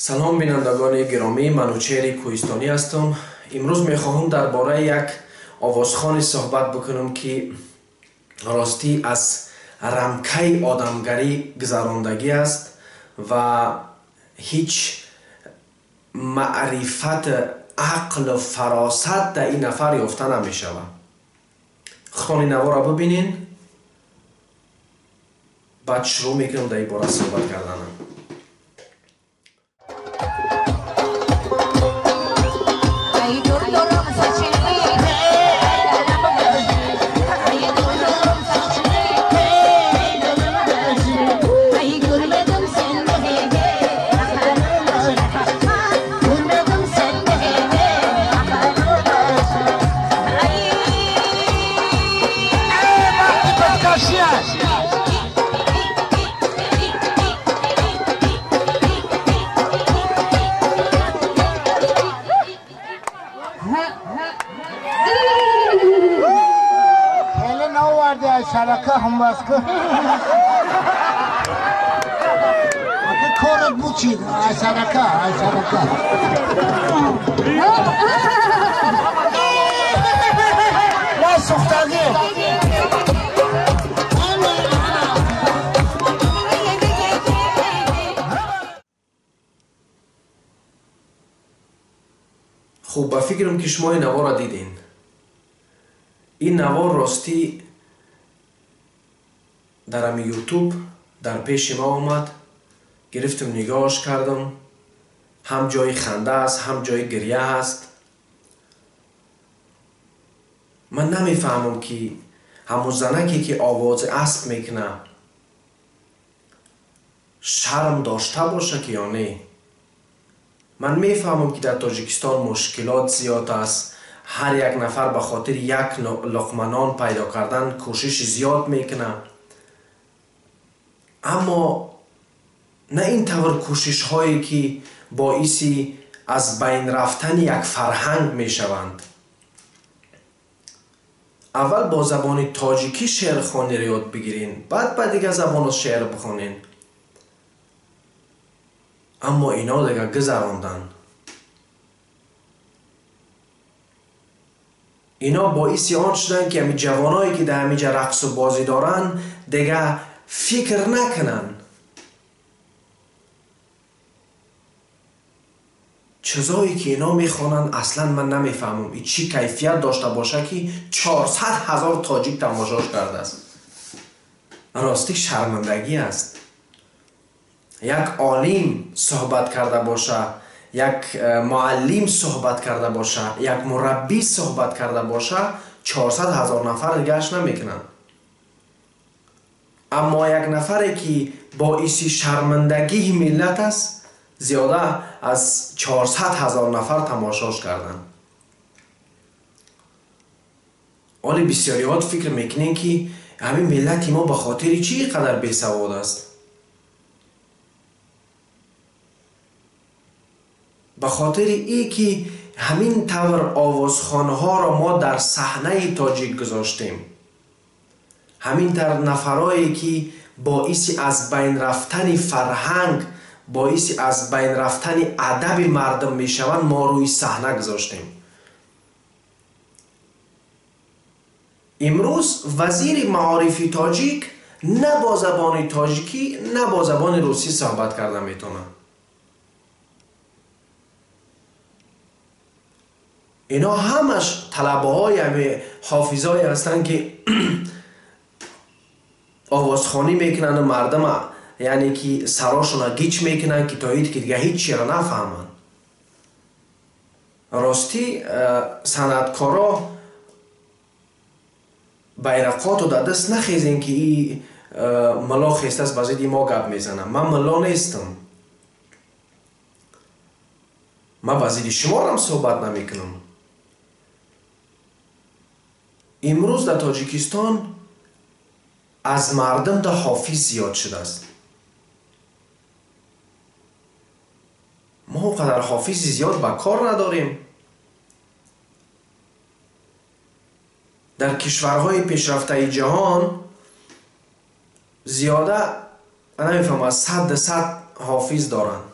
Салом бинандагони гиромӣ, Манучеҳри Кӯҳистонӣ ҳастам. Имрӯз мехоҳам дар бораи як овозхоне суҳбат бикунам, ки ростӣ аз рамкаи одамгарӣ гузарондагӣ аст ва ҳеҷ маърифат, ақлу фаросат дар ин нафар ёфта намешавад. Худтон ин наворро бибинен, баъд шурӯъ мекунам дар ин бора суҳбат карданам. Шарака ҳамбаску. Ака корат бучид, ай шарака, ай шарака. Ва сухтагӣ. Хуб, ба фикрам ки шумо ин наворро дидин. Ин навор ростӣ дар ҳами ютуб дар пеши ма омад, гирифтам нигоҳш кардам. Ҳам ҷои ханда аст, ҳам ҷои гиря аст. Ман намефаҳмам, ки ҳамун занаке ки овози асп мекунад шарм дошта боша ки ё не. Ман мефаҳмам, ки дар Тоҷикистон мушкилот зиёд аст, ҳар як нафар ба хотири як луқма нон пайдо кардан кӯшиши зиёд мекунад, аммо на ин тавр кӯшишҳое ки боиси аз байн рафтани як фарҳанг мешаванд. Аввал бо забони тоҷикӣ шеърхониро ёд бигирин, баъд ба дигар забонҳо шеър бихонен. Аммо ино дигар гузаронданд. Ино боиси он шуданд, ки ҳамин ҷавоное ки дар ҳамин ҷа рақсу бозӣ доранд, дигар фикр накунанд. Чизое ки ино мехонанд аслан ман намефаҳмам, и чӣ кайфият дошта боша, ки 400 ҳазор тоҷик тамошош кардааст. Ростӣ шармандагӣ аст. Як олим суҳбат карда боша, як муаллим суҳбат карда боша, як мураббӣ суҳбат карда боша, 400 ҳазор нафар дигараш намекунанд. Аммо як нафаре ки боиси шармандагии миллат аст, зиёда аз 400 ҳазор нафар тамошош карданд. Оли бисёриҳо фикр мекунем, ки ҳамин миллати мо ба хотири чӣ қадар бесавод аст? Ба хотири ие ки ҳамин тавр овозхонҳоро мо дар саҳнаи тоҷик гузоштем. Ҳамин тавр нафарое ки боиси аз байн рафтани фарҳанг, боиси аз байн рафтани адаби мардум мешаванд, мо рӯи саҳна гузоштем. Имрӯз вазири маорифи тоҷик на бо забони тоҷикӣ, на бо забони русӣ суҳбат карда метавонад. Ино ҳамаш талабаҳои ҳами ҳофизое ҳастанд, ки овозхонӣ мекунанду мардума, яъне ки сарошона гич мекунанд, ки то ид ки дига ҳеҷ чиро нафаҳманд. Ростӣ санъаткоро байрақоту дар даст нахезен, ки и мулло хестааст ба зидди мо гап мезанад. Ман мулло нестам, ман ба зидди шуморам суҳбат намекунам. Имрӯз дар Тоҷикистон аз мардум да ҳофиз зиёд шудааст. Мо он қадар ҳофизи зиёд ба кор надорем. Дар кишварҳои пешрафтаи ҷаҳон зиёда намефаҳмам, аз 100 ҳофиз доранд.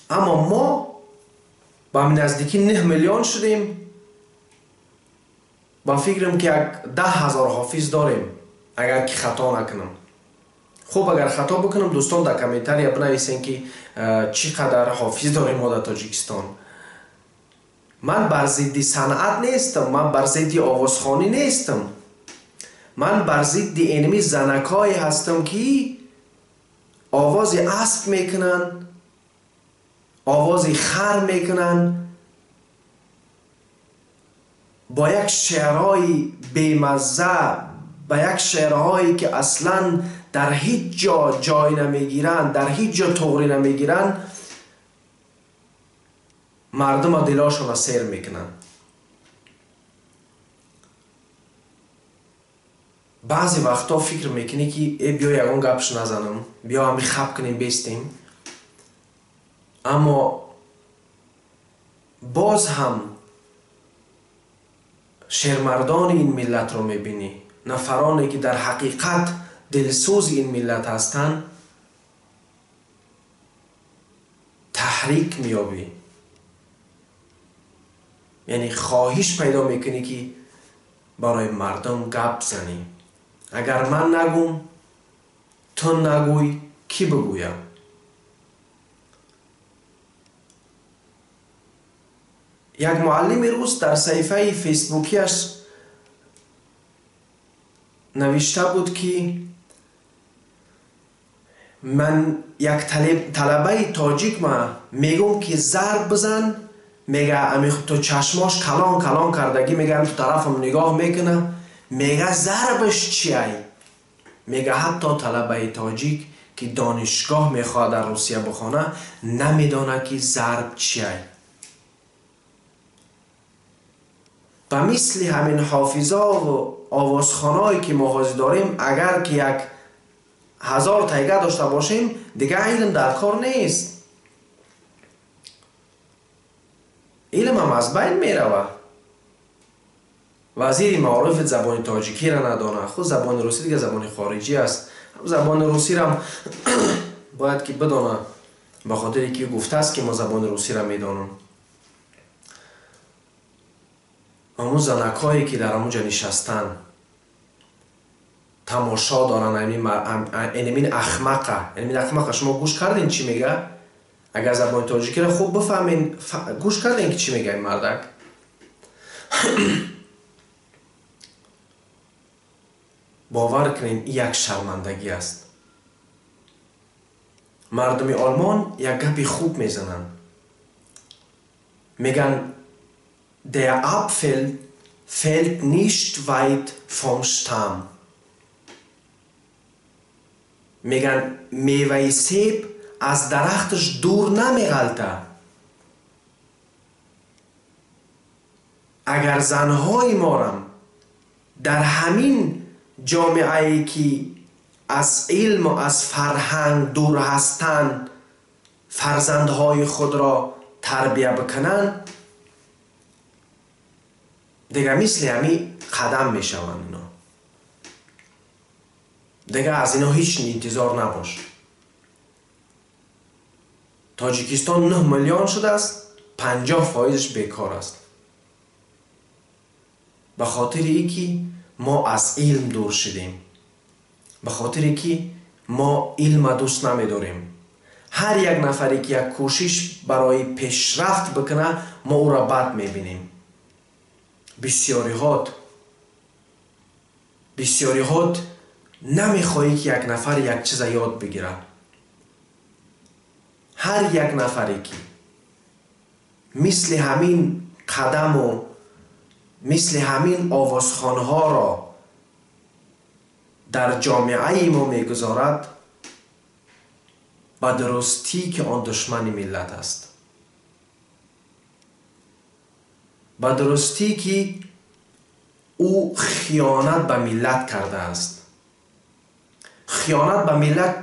Аммо мо ба наздикӣ 9 миллион шудем. Ба фикрам ки як 10 000 ҳофиз дорем, агар ки хато накунам. Хуб, агар хато бикунам, дӯстон дар комментария бинависен ки чӣ қадар ҳофиз дорем мо дар Тоҷикистон. Ман бар зидди санъат нестам, ман бар зидди овозхонӣ нестам, ман бар зидди эними занакҳое ҳастам ки овози асп мекунанд, овози хар мекунанд, бо як шеърҳои бемазза, ба як шеърҳое ки аслан дар ҳеҷ ҷо ҷой намегиранд, дар ҳеҷ ҷо туғрӣ намегиранд, мардума дилошонро сер мекунанд. Баъзе вақтҳо фикр мекунӣ ки э биё ягон гапш назанам, биё ҳами хаб кунем, бестем. Аммо боз ҳам шермардони ин миллатро мебинӣ, нафароне ки дар ҳақиқат дилсӯзи ин миллат ҳастанд, таҳрик меёбӣ, яъне хоҳиш пайдо мекунӣ ки барои мардум гап занӣ. Агар ман нагӯм, ту нагӯй, кӣ бигӯяд? Як муаллими рус дар саҳифаи фейсбукияш навишта буд ки ман як талабаи тоҷик ма мегӯм ки зарб бизан, мега ами то чашмош калон калон кардагӣ, мега ами ту тарафам нигоҳ мекуна, мега зарбаш чиай? Мега ҳатто талабаи тоҷик ки донишгоҳ мехоҳад дар Русия бихона, намедонад ки зарб чиай. Ба мисли ҳамин ҳофизову овозхоное ки мо ҳозир дорем, агар ки 1000 тайга дошта бошем, дигар илм дар кор нест. Илмам аз байн меравад. Вазири маориф забони тоҷикиро надонад, худ забони русӣ дигар забони хориҷӣ аст. Забони русиро бояд ки бидонад, ба хотире ки гуфтааст ки мо забони русиро медонам. Ҳамун занакҳое ки дар ҳамун ҷо нишастанд, тамошо доранд, энемин ахмақа, энемин ахмақа. Шумо гӯш кардем чӣ мега? Агар забони тоҷикиро хуб бифаҳмед, гӯш кардем ки чӣ мега ин мардак? Бовар кунед, ин як шармандагӣ аст. Мардуми Олмон як гапи хуб мезананд, мегӯянд: Der Apfel fällt nicht weit vom Stamm. Мегӯянд меваи себ аз дарахташ дур намеғалта. Агар занҳои морам дар ҳамин ҷомеае ки аз илму аз фарҳанг дур ҳастанд, фарзандҳои худро тарбия бикунанд, дигар мисли ҳамин қадам мешаванд ино. Дигар аз ино ҳеҷ интизор набош. Тоҷикистон 9 миллион шудааст, 50% бекор аст. Ба хотири ин ки мо аз илм дур шудем, ба хотире ки мо илма дӯст намедорем. Ҳар як нафаре ки як кӯшиш барои пешрафт бикунад, мо ӯро бад мебинем. Бисёриҳот намехоҳӣ ки як нафар як чиза ёд бигирад. Ҳар як нафаре ки мисли ҳамин қадаму мисли ҳамин овозхонҳоро дар ҷомеаи мо мегузорад, ба дурустӣ ки он душмани миллат аст, ба дурустӣ ки ӯ хиёнат ба миллат кардааст. Хиёнат ба миллат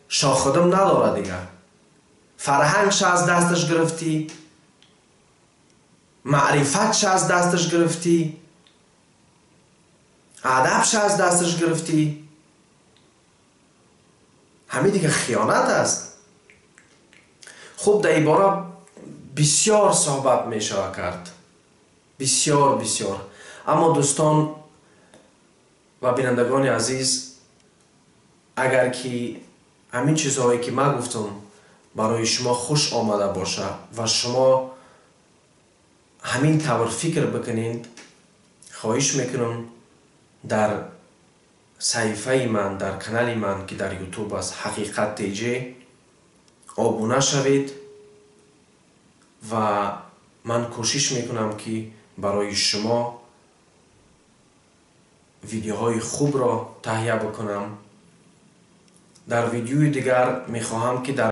шохудум надорад дигар. Фарҳангша аз дасташ гирифтӣ, маърифатша аз дасташ гирифтӣ, адабша аз дасташ гирифтӣ. Ҳамин дигар хиёнат аст. Хуб, дар ин бора бисёр суҳбат мешава кард, бисёр бисёр. Аммо, дӯстон ва бинандагони азиз, агар ки ҳамин чизҳое ки ман гуфтам барои шумо хуш омада боша ва шумо ҳамин тавр фикр бикунед, хоҳиш мекунам, дар саҳифаи ман, дар канали ман, ки дар Ютуб аст, «Ҳақиқат ТЖ», обуна шавед ва ман кӯшиш мекунам, ки барои шумо видеоҳои хубро таҳия бикунам. Дар видеои дигар мехоҳам, ки дар